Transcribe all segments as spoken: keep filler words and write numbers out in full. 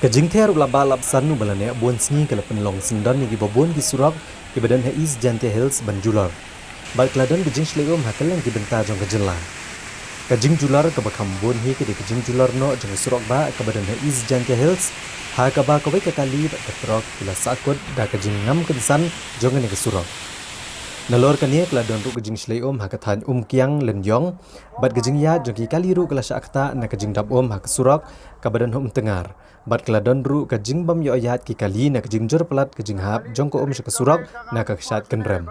Ka jingther u la bah lapsan uba la neh bun sngi ka la pynlong syndon ïa kiba bun ki surok kiba don ha East Jaintia Hills ban julor. Bad ka la don ka jingshlei um ha kylleng ki bynta jong ka jylla. Ka jingjulor kaba kham bun hi ka dei ka jingjulor noh jong ka surok bah kaba don ha East Jaintia Hills, ha kaba kawei ka kali bad ka trok ki la sahkut da ka jingngam kynsan jong kane ka surok. Nalor kane ka la don ruh ka jingshlei um ha ka thaiñ Umkiang Lyndiong, bad ka jingïaid jong ki kali ruh ka la shah ktah na ka jingdap um ha ka surok kaba don ha Umtyngar. Bad ka la don ruh ka jingbym ïoh ïaid ki kali na ka jingjur palat ka jinghap jong ka um sha ka surok na ka kshaid kynrem.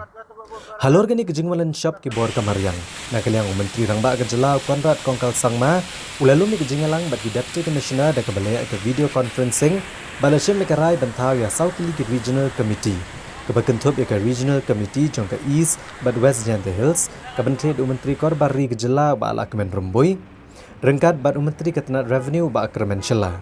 Halor kane ka jingwanlam shop ki bor ka mariang, na ka liang u Myntri Rangbah ka jylla u Conrad Kongkal Sangma u la lum ïa ka jingïalang bad ki Deputy Commissioner da kaba leh ïa ka video conferencing, bad la shim ïa ka rai ban thaw ïa saw tylli ki Regional Committee, kaba kynthup ïa ka Regional Committee jong ka East bad West Jaintia Hills, kaban khlieh da u Myntri Korbar Ri ka jylla u Bah Lahkmen Rymbui, ryngkat bad u Myntri ka tnat Revenue u Bah Kyrmen Shylla.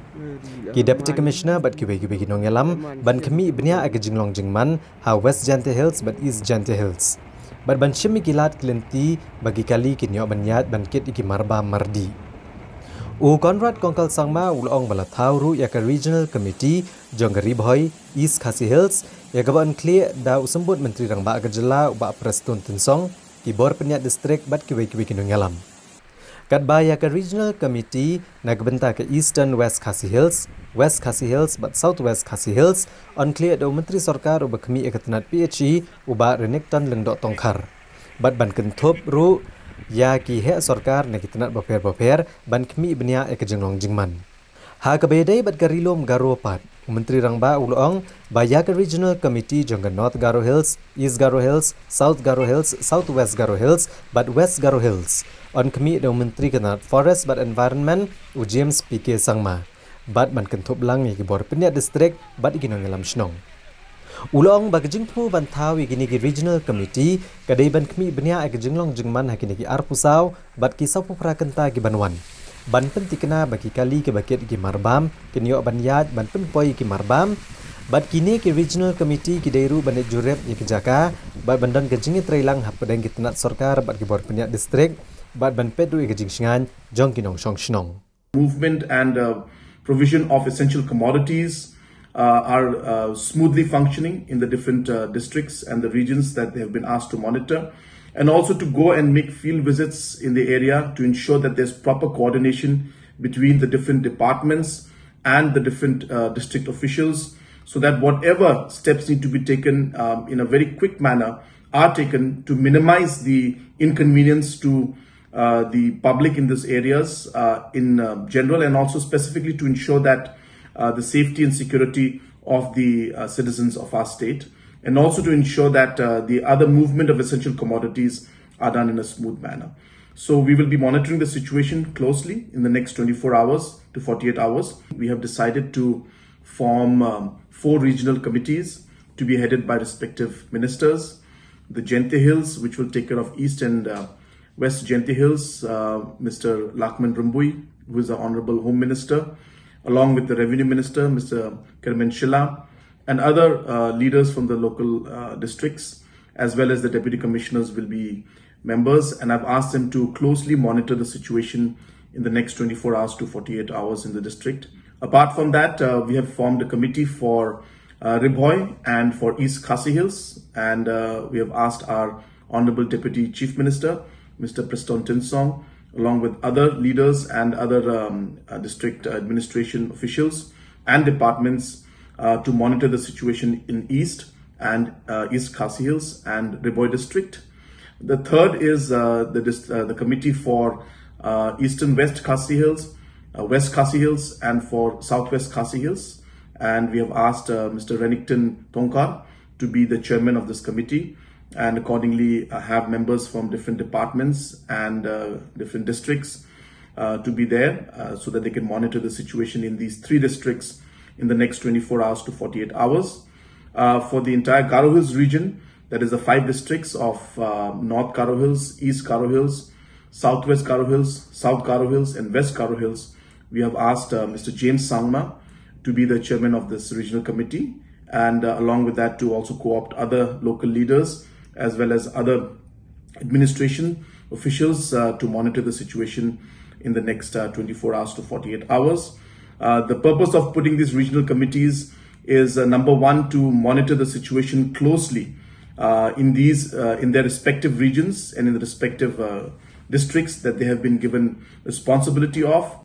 Ki Deputy Commissioner bad kiwei kiwei ki nongïalam ban khmih bniah ïa ka jinglong jingman ha West Jaintia Hills bad East Jaintia Hills, bad ban shim ïa ki lad ki lynti ba ki kali kin ïoh ban ïaid ban kit ïa ki marbam mardih. U Conrad Kongkal Sangma u la ong ba la thaw ruh ïa ka Regional Committee jong ka Ri Bhoi East Khasi Hills, ïa kaba yn khlieh da u Symbud Myntri Rangbah ka jylla u Bah Prestone Tynsong, ki bor pynïaid district bad kiwei kiwei ki nongïalam. Katba ïa ka Regional Committee na ka bynta ka Eastern West Khasi Hills, West Khasi Hills bad South West Khasi Hills yn khlieh da u Myntri Sorkar uba khmih ïa ka tnat P H E u Bah Renikton Lyngdoh Tongkhar, bad ban kynthup ruh ïa ki heh sorkar na ki tnat bapher bapher ban khmih bniah ïa ka jinglong jingman. Ha kaba ïadei bad ka Ri Lum Garo pat, u Myntri Rangbah u la ong ba ïa ka Regional Committee jong ka North Garo Hills, East Garo Hills, South Garo Hills, South West Garo Hills bad West Garo Hills yn khmih da u Myntri ka tnat Forest bad Environment u James P K Sangma, bad ban kynthup lang ïa ki bor pynïaid district bad ïa ki nongïalam shnong. U la ong ba ka jingthmu ban thaw ïa kine ki Regional Committee ka dei ban khmih bniah ïa ka jinglong jingman ha kine ki arphew saw bad ki sawphew phra kynta kiban wan, ban pynthikna ba ki kali kiba kit ïa ki marbam kin ïoh ban ïaid ban pynpoi ïa ki marbam, bad kine ki Regional Committee ki dei ruh ban leit jurip ïa ki jaka bad ban don ka jingïatreilang hapdeng ki tnat sorkar bad ki bor pynïaid district, bad ban peit ruh ïa ka jingshngaiñ jong ki nongshong shnong. Movement and, uh, provision of essential commodities, uh, are, uh, smoothly functioning in the different, uh, districts and the regions that they have been asked to monitor, and also to go and make field visits in the area to ensure that there's proper coordination between the different departments and the different, uh, district officials, so that whatever steps need to be taken, um, in a very quick manner are taken to minimize the inconvenience to uh, the public in these areas, uh, in, uh, general, and also specifically to ensure that, uh, the safety and security of the, uh, citizens of our state, and also to ensure that, uh, the other movement of essential commodities are done in a smooth manner. So we will be monitoring the situation closely in the next twenty-four hours to forty-eight hours. We have decided to form, um, four regional committees to be headed by respective ministers. The Jaintia Hills, which will take care of East and, uh, West Jaintia Hills, uh, Mister Lahkmen Rymbui, who is the Honorable Home Minister, along with the Revenue Minister, Mister Kyrmen Shylla, and other, uh, leaders from the local, uh, districts, as well as the Deputy Commissioners will be members, and I've asked them to closely monitor the situation in the next twenty-four hours to forty-eight hours in the district. Apart from that, uh, we have formed a committee for, uh, Ri Bhoi and for East Khasi Hills, and, uh, we have asked our Honorable Deputy Chief Minister, Mister Prestone Tynsong, along with other leaders and other, um, uh, district administration officials and departments, uh, to monitor the situation in East and, uh, East Khasi Hills and Ri Bhoi district. The third is, uh, the dis-, uh, the committee for, uh, Eastern West Khasi Hills, uh, West Khasi Hills, and for Southwest Khasi Hills. And we have asked, uh, Mister Renikton Tongkhar to be the chairman of this committee, and accordingly, uh, have members from different departments and, uh, different districts, uh, to be there, uh, so that they can monitor the situation in these three districts in the next twenty-four hours to forty-eight hours. Uh, for the entire Garo Hills region, that is the five districts of, uh, North Garo Hills, East Garo Hills, Southwest Garo Hills, South Garo Hills, and West Garo Hills, we have asked, uh, Mister James Sangma to be the chairman of this regional committee, and, uh, along with that, to also co-opt other local leaders as well as other administration officials, uh, to monitor the situation in the next, uh, twenty-four hours to forty-eight hours. Uh, the purpose of putting these regional committees is, uh, number one, to monitor the situation closely uh, in these uh, in their respective regions and in the respective uh, districts that they have been given responsibility of.